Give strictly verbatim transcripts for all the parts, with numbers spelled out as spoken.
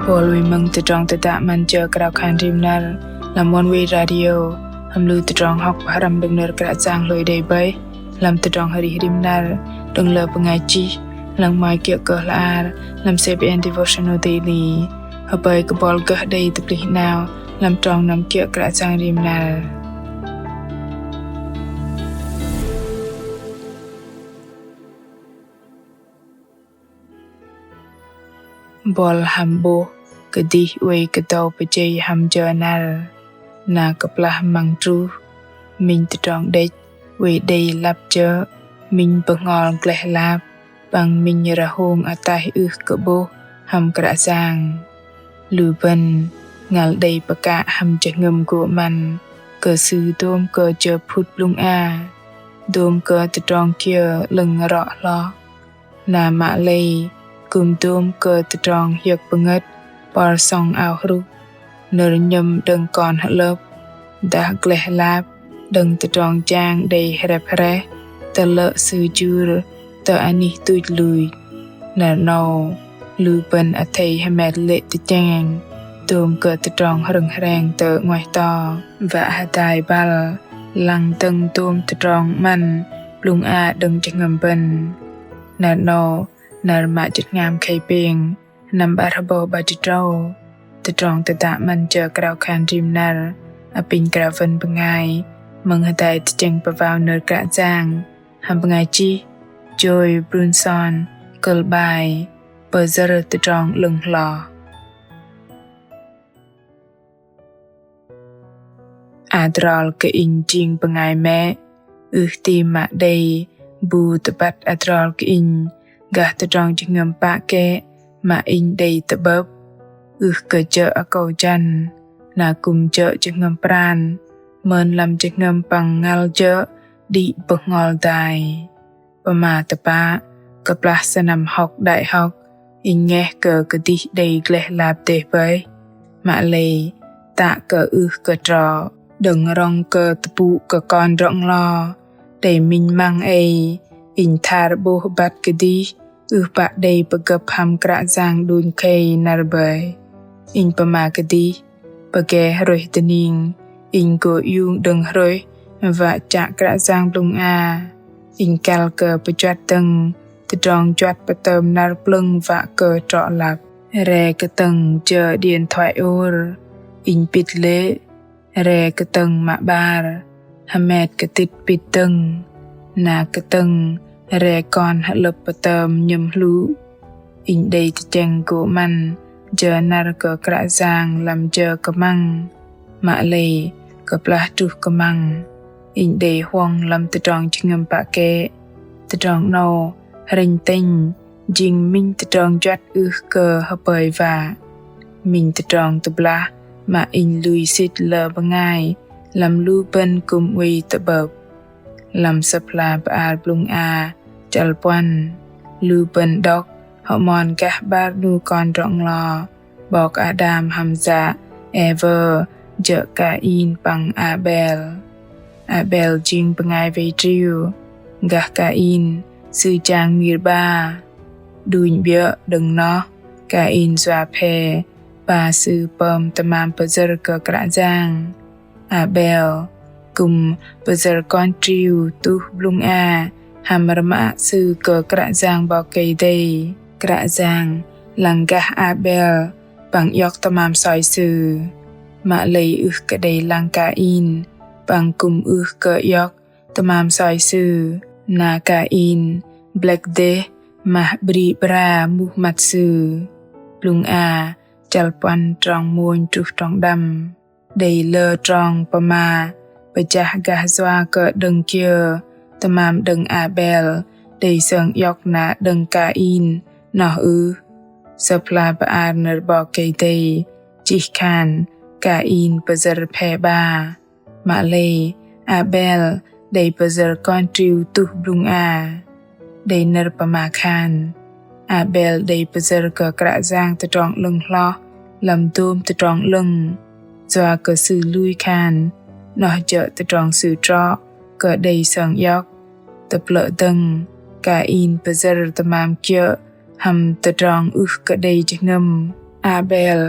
Bol wei mơ̆ng tơdrong tơdă 'Măn jơ krao khan rim năr lăm One Way Radio, hăm lu tơdrong hŏk pơhrăm đơ̆ng nơ̆r Kră Yang hlôi đei bơih lăm tơdrong arih rim năr, đơ̆ng lơ bơngai chih lăng mai kiơ̆ kơ hla ar lăm C B N Devotional Daily. Hơpơi kơ bol gơh đei tơplih 'nao lăm trong năm kiơ̆ Kră Yang rim năr. Bol hăm 'bôh kơdih oei kơdâu pơjei hăm jơ năr. Na kơplah măng truh, minh tơdrong đĕch oei đei lăp jơ̆, minh bơhngol gleh lap, păng minh rơhông ataih ưh kơ 'bôh hăm Kră Yang. Lu bơ̆n ngăl đei pơkă hăm jơhngơ̆m gô 'măn kơ Sư dôm kơ jơ phŭt blŭng a, dôm kơ tơdrong kiơ 'lơ̆ng rŏ hloh. Na mă lei kư̆m dôm kơ tơdrong hiơ̆k pơngơ̆t, pơr sŏng ao hrŭk, nơ̆r nhơ̆m đơ̆ng kon hơ'lơ̆p, dah gleh lap đơ̆ng tơdrong jang đei hrĕp hrĕh, tơlơ̆ sư jur tơ anih tuch luch. Năr 'nâu, lu bơ̆n athei hơmet lê̆ tơchĕng dôm kơ tơdrong hrơ̆ng hreng tơ 'nguaih to, wă hơdai băl lăng dơ̆ng dôm tơdrong 'măn blŭng a đơ̆ng jơhngơ̆m bơ̆n. Năr 'nâu, năr mă jĭt tơhngam khei pêng, sơnăm 'bar hơbâu 'bar jĭt tơdrâu. Tơdrong tơdă 'Măn jơ krao khan rim năr apinh krao wơ̆n bơngai mơ̆ng hơdai tơchĕng pơwao nơ̆r Kră Yang hăm bơngai chih Joy Brunson, kơ̆l 'bai Pơyơ̆r tơdrong 'lơ̆ng hloh. Adrol kơ inh jing bơngai mĕ, ưh ti mă đei bu tơbăt adrol kơ inh gah tơdrong jơhngơ̆m pă kĕ mă inh đei tơ'bơ̆p. Ưh kơ jơ̆ akâu jăn, na kư̆m jơ̆ jơhngơ̆m pran, mơn lăm jơhngơ̆m păng ngăl jơ̆ đĭ bơhngol dai. Pơma tơpă, kơplah sơnăm hŏk đại học, inh ngeh kơ kơdih đei gleh lap dêh bơih. Mă lei, tă kơ ưh kơ trŏ, đơ̆ng rŏng kơ tơpŭ kơ kon drŏ-nglo, đei minh măng ei, inh thar 'bôh băt kơdih ưh pă đei pơgơ̆p hăm Kră Yang đunh khei năr bơih. Inh pơma kơdih, pơgê hrôih dơning, inh gô iung đơ̆ng hrôih wă chă Kră Yang blŭng a. Inh kăl kơ pơjuăt dơ̆ng tơdrong juăt pơtơm năr plơ̆ng wă kơ trŏ lăp. Re kơtơ̆ng jơ điện thoại ôr, inh pĭt lê̆. Re kơtơ̆ng mă 'bar, hơmet kơtĭt pĭt dơ̆ng. Na kơtơ̆ng re kon hơ'lơ̆p pơtơm nhơ̆m hlŭ. Inh đei tơchĕng gô 'măn jơ năr kơ Kră Yang lăm jơ kơmăng. Mă lei kơplah truh kơmăng, inh đei huŏng lăm tơdrong jơhngơ̆m pă kĕ. Tơdrong 'nâu hrĕnh tĕnh jing minh tơdrong juăt ưh kơ hơpơi wă. Minh tơdrong tơblah mă inh lui sĭt lơ bơngai lăm lu bơ̆n kư̆m oei tơ'bơ̆p. Lăm Sơ̆p hla bơar blŭng a chăl puăn, lu bơ̆n đŏk hơmon gah 'bar 'nu kon drŏ-nglo, 'bok Ađam hăm yă Êwơ, jơ̆ Kain păng Abel. Abel jing bơngai wei triu, gah Kain sư jang mir 'ba. Đunh 'biơ̆ đơ̆ng noh, Kain yua phe, 'ba sư pơm tơmam pơyơ̆r kơ Kră Yang. Abel kư̆m pơyơ̆r kon triu tuh blŭng a, hăm rơmă sư kơ Kră Yang 'Bok Kei-Dei. Kră Yang lăng gah Abel păng iŏk tơmam soi sư. Mă lei ưh kơ đei lăng Kain păng kư̆m ưh kơ iŏk tơmam soi sư. Na Kain blĕk dêh mah 'bri 'bra muh măt sư. Blŭng a chăl puăn trong mônh truh trong đăm. Đei lơ trong pơma pơjah gah yua kơ đơ̆ng kiơ tơmam đơ̆ng Abel đei sơng iŏk na đơ̆ng Kain noh ưh. Sơ̆p hla bơar nơ̆r 'Bok Kei-Dei chih khan Kain pơyơ̆r phe 'ba. Mă lei Abel đei pơyơ̆r kon triu tuh blŭng a. Đei nơ̆r pơma khan Abel đei pơyơ̆r kơ Kră Yang tơdrong 'lơ̆ng hloh lăm dôm tơdrong 'lơ̆ng. Yua kơ sư lui khan noh jơ̆ tơdrong sư trŏ kơ đei sơng iŏk. Tơplơ̆ dơ̆ng, Kain pơyơ̆r tơmam kiơ̆ hăm tơdrong ưh kơ đei jơhngơ̆m. Abel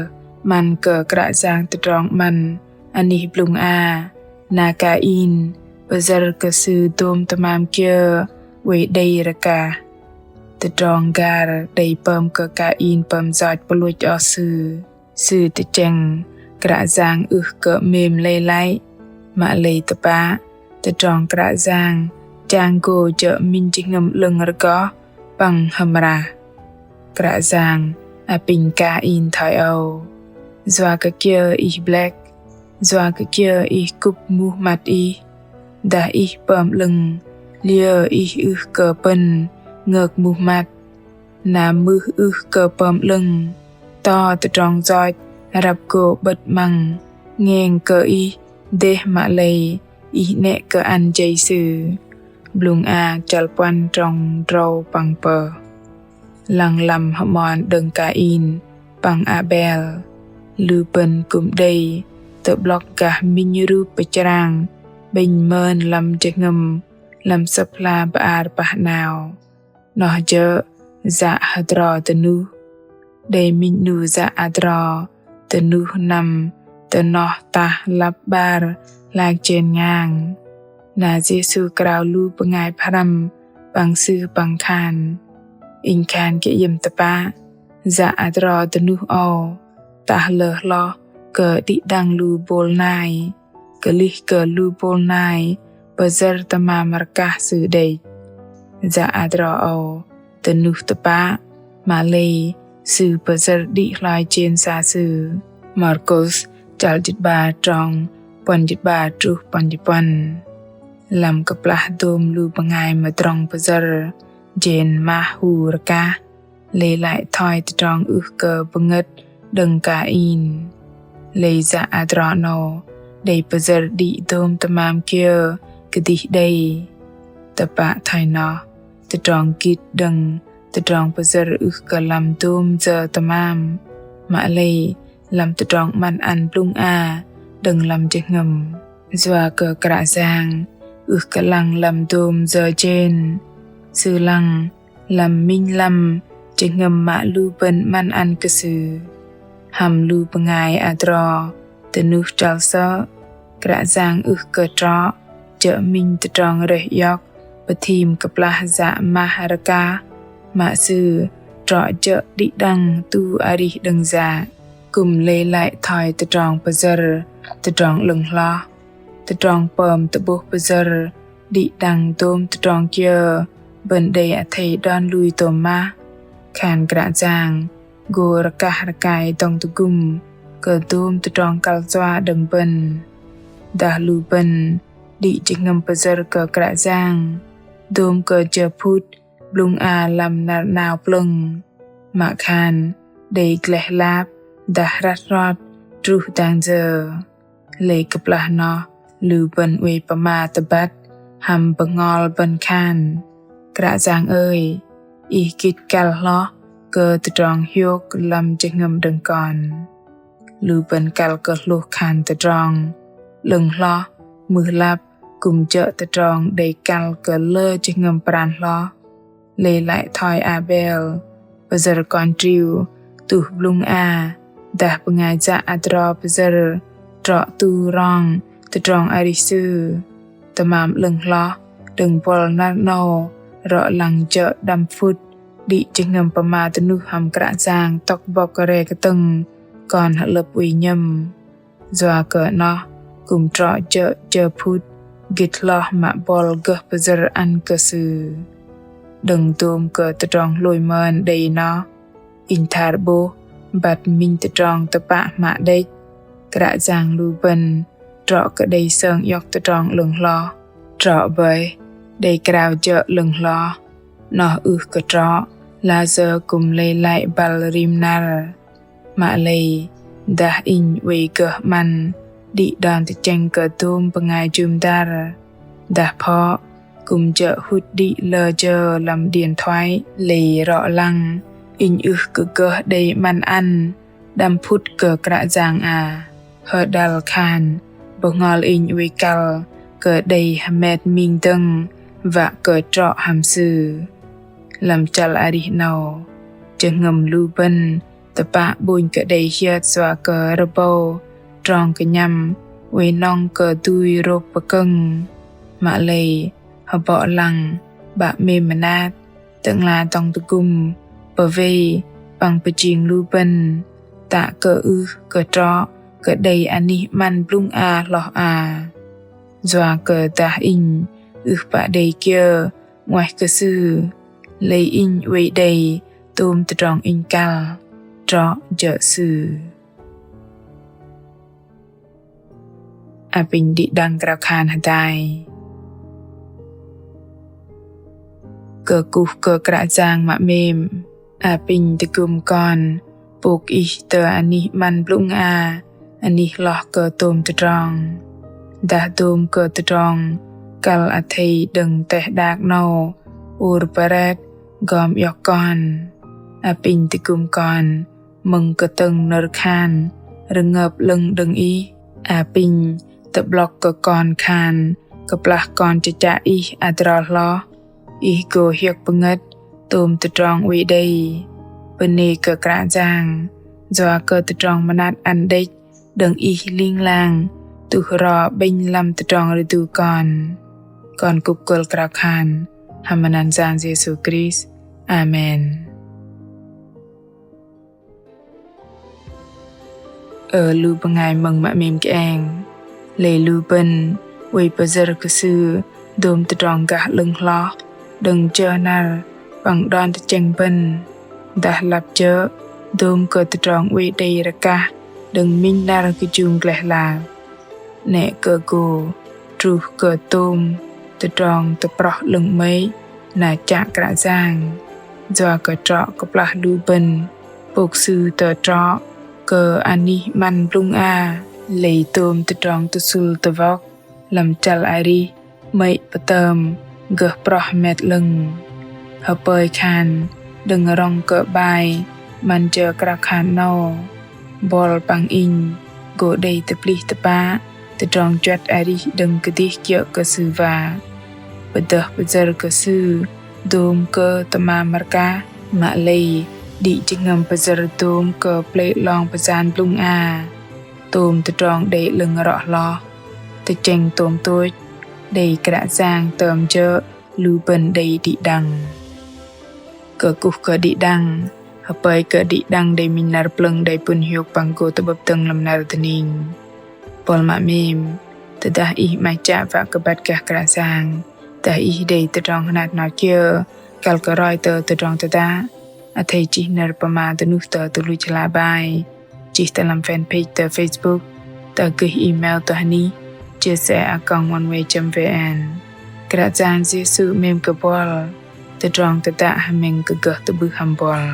'măn kơ Kră Yang tơdrong 'măn anih blŭng a, na Kain pơyơ̆r kơ sư dôm tơmam kiơ oei đei rơkah. Tơdrong gar đei pơm kơ Kain pơm yoch pơlôch oh sư. Sư tơchĕng Kră Yang ưh kơ 'mêm lei lăi, mă lei tơpă tơdrong Kră Yang chang gô jơ̆ minh jơhngơ̆m 'lơ̆ng rơgoh păng hơmrah. Kră Yang apinh Kain thoi âu: Yua kơ kiơ ih blĕk? Yua kơ kiơ ih kŭp muh măt ih? Dah ih pơm 'lơ̆ng, liơ ih ưh kơ pơ̆n ngơk muh măt? Na mưh ưh kơ pơm 'lơ̆ng, to tơdrong yoch răp gô 'bơ̆t 'măng ngeng kơ ih dêh, mă lei ih 'nĕ kơ ăn jei sư. Blŭng a chăl puăn trong drâu păng pơh. Lăng lăm hơmon đơ̆ng Kain păng Abel, lu bơ̆n kư̆m đei tơ'blŏk gah minh rup pơchrang 'bĕnh mơn lăm jơhngơ̆m lăm Sơ̆p hla bơar pah 'nao. Noh jơ̆ yă hơdro dơnuh. Đei minh 'nu yă adro dơnuh năm tơ noh tah lăp 'bar hlak jên ngang. Na Yêsu krao lu bơngai pơhrăm păng Sư păng khan: Inh khan kơ iĕm tơpă, yă adro dơnuh âu tah lơ hloh kơ đĭ đăng lu bôl nai, kơlih kơ lu bôl nai pơyơ̆r tơmam rơkah sư đĕch. Yă adro âu dơnuh tơpă, mă lei sư pơyơ̆r đĭ hloi jên sa sư. Markôs chăl jĭt 'bar trong puăn jĭt 'bar truh puăn jĭt puăn. Lăm kơplah dôm lu bơngai mơdrŏng pơyơ̆r jên mah hu rơkah, lei lăi thoi tơdrong ưh kơ bơngơ̆t đơ̆ng Kain. Lei yă adro 'nâu đei pơyơ̆r đĭ dôm tơmam kiơ kơdih đei. Tơpă thoi noh, tơdrong gĭt đơ̆ng tơdrong pơyơ̆r ưh kơ lăm dôm jơ tơmam, mă lei lăm tơdrong 'măn ăn blŭng a đơ̆ng lăm jơhngơ̆m. Yua kơ Kră Yang ưh kơ lăng lăm dôm jơ jên, Sư lăng lăm minh lăm jơhngơ̆m mă lu bơ̆n 'măn ăn kơ Sư. Hăm lu bơngai adro dơnuh chăl sơ̆, Kră Yang ưh kơ trŏ jơ̆ minh tơdrong rơih iŏk pơthim kơplah yă mah rơkah, mă Sư trŏ jơ̆ đĭ đăng tu arih đơ̆ng yă. Kư̆m lei lăi thoi tơdrong pơyơ̆r tơdrong 'lơ̆ng hloh, tơdrong pơm tơ'bôh pơyơ̆r đĭ đăng dôm tơdrong kiơ bơ̆n đei athei đon lui tôm mah. Khan Kră Yang gô rơkah rơkai dŏng tơgŭm kơ dôm tơdrong kăl yua đơ̆ng bơ̆n. Dah lu bơ̆n đĭ jơhngơ̆m pơyơ̆r kơ Kră Yang dôm kơ jơ phŭt blŭng a lăm năr 'nao plơ̆ng, mă khan đei gleh lap dah hrăt hrot truh dang jơ. Lei kơplah noh lu bơ̆n oei pơma tơbăt hăm bơhngol bơ̆n khan: Kră Yang ơi, Ih gĭt kăl hloh kơ tơdrong hiôk lăm jơhngơ̆m đơ̆ng kon. Lu bơ̆n kăl kơ hlôh khan tơdrong 'lơ̆ng hloh mưh lăp kư̆m jơ̆ tơdrong đei kăl kơ lơ jơhngơ̆m pran hloh. Lei lăi thoi Abel pơyơ̆r kon triu tuh blŭng a, dah bơngai yă adro pơyơ̆r trŏ tu rong tơdrong arih sư. Tơmam 'lơ̆ng hloh đơ̆ng buăl năr 'nâu rŏ lăng jơ̆ đăm phŭt đĭ jơhngơ̆m pơma dơnuh hăm Kră Yang tŏk bŏk re kơtơ̆ng kon hơ'lơ̆p oei nhơ̆m. Yua kơ noh kư̆m trŏ jơ̆ jơ phŭt gĭt hloh mă buăl gơh pơyơ̆r ăn kơ Sư. Đơ̆ng dôm kơ tơdrong hlôi mơn đei noh, inh thar 'bôh băt minh tơdrong tơpă hmă đĕch. Kră Yang lu bơ̆n trŏ kơ đei sơng iŏk tơdrong 'lơ̆ng hloh. Trŏ bơih đei krao jơ̆ 'lơ̆ng hloh, noh ưh kơ trŏ layơ kư̆m lei lăi băl rim năr. Mă lei dah inh oei gơh 'măn đĭ đon tơchĕng kơ dôm bơngai jŭm dăr, dah phŏ kư̆m jơ̆ hŭt đĭ lơ jơ lăm điện thoại, lei rŏ lăng inh ưh kơ gơh đei 'măn ăn đăm phŭt kơ Kră Yang a. Hơđăl khan bơhngol inh oei kăl kơ đei hơmet ming dơ̆ng wă kơ trŏ hăm Sư. Lăm chăl arih 'nâu, jơhngơ̆m lu bơ̆n tơpă 'bônh kơ đei hiơt yua kơ rơbâu trong kơnhăm oei nŏng kơ dui rôp pơkơ̆ng. Mă lei hơbŏ lăng 'Bă 'mêm mơnat Tơ'ngla dŏng tơgŭm pơwei păng pơjing lu bơ̆n tă kơ ưh kơ trŏ kơ đei anih 'măn blŭng a hloh a. Yua kơ dah inh ưh pă đei kiơ 'nguaih kơ Sư, lei inh oei đei tôm tơdrong inh kăl trŏ jơ̆ Sư. Apinh đĭ đăng krao khan hơdai. Kơkuh kơ Kră Yang mă 'mêm, apinh tơgŭm kon pôk Ih tơ anih 'măn blŭng a, anih hloh kơ tôm tơdrong. Dah dôm kơ tơdrong kăl athei đơ̆ng teh đak 'nâu ur pret gom iŏk kon. Apinh tơgŭm kon mơ̆ng kơtơ̆ng nơ̆r khan rơngơp 'lơ̆ng đơ̆ng Ih. Apinh tơ'blŏk kơ kon khan kơplah kon chơchă Ih adrol hloh, Ih gô hiơ̆k pơngơ̆t tôm tơdrong oei đei. Bơnê kơ Kră Yang yua kơ tơdrong mơnat ăn đĕch đơ̆ng Ih ling lang tuh ro 'bĕnh lăm tơdrong rơdu kon. Kon kŭp kơ̆l krao khan hăm măt anăn Yang Yêsu Krist. Amen. Ơ lu bơngai mơ̆ng mă 'mêm kơeng, lei lu bơ̆n oei pơyơ̆r kơ Sư dôm tơdrong gah 'lơ̆ng hloh đơ̆ng jơ năr păng đon tơchĕng bơ̆n. Dah lăp jơ̆ dôm kơ tơdrong oei đei rơkah đơ̆ng minh năr kơjung gleh lap. 'Nĕ kơ gô truh kơ tôm tơdrong tơproh 'lơ̆ng 'mơ̆i na chă Kră Yang. Yua kơ trŏ kơplah lu bơ̆n pôk Sư tơ trŏ kơ anih 'măn blŭng a, lei tôm tơdrong tơsŭl tơwŏk lăm chăl arih 'mơ̆i pơtơm gơh proh met 'lơ̆ng. Hơpơi khan đơ̆ng rŏng kơ 'bai 'măn jơ krao khan 'nâu, buăl păng inh gô đei tơplih tơpă tơdrong juăt arih đơ̆ng kơdih kiơ̆ kơ Sư wă. Pơdơh pơyơ̆r kơ Sư dôm kơ tơmam rơkah, mă lei đĭ jơhngơ̆m pơyơ̆r dôm kơ plei 'long pơyan blŭng a. Tôm tơdrong đei 'lơ̆ng rŏ hloh, tơchĕng tôm tôch, đei Kră Yang tơm jơ̆ lu bơ̆n đei đĭ đăng. Kơkuh kơ đĭ đăng, hơpơi kơ đĭ đăng đei minh năr plơ̆ng đei pŭn hiôk păng gô tơ'bơ̆p dơ̆ng lăm năr dơning. Buăl mă 'mêm, tơdah ih 'maih chă wă kơ băt gah Kră Yang, dah ih đei tơdrong hơnat hơnot kiơ kăl kơ roi tơ tơdrong tơdă, athei chih nơ̆r pơma dơnuh tơ tơluch hla bơar, chih tơ lăm fanpage tơ Facebook, dah gơih email tơ hơnih chia sẻ a còng oneway chấm vn. Kră Yang Yêsu 'mêm kơ buăl, tơdrong tơdă hơmĕng kơ gơh tơ'bưh hăm buăl.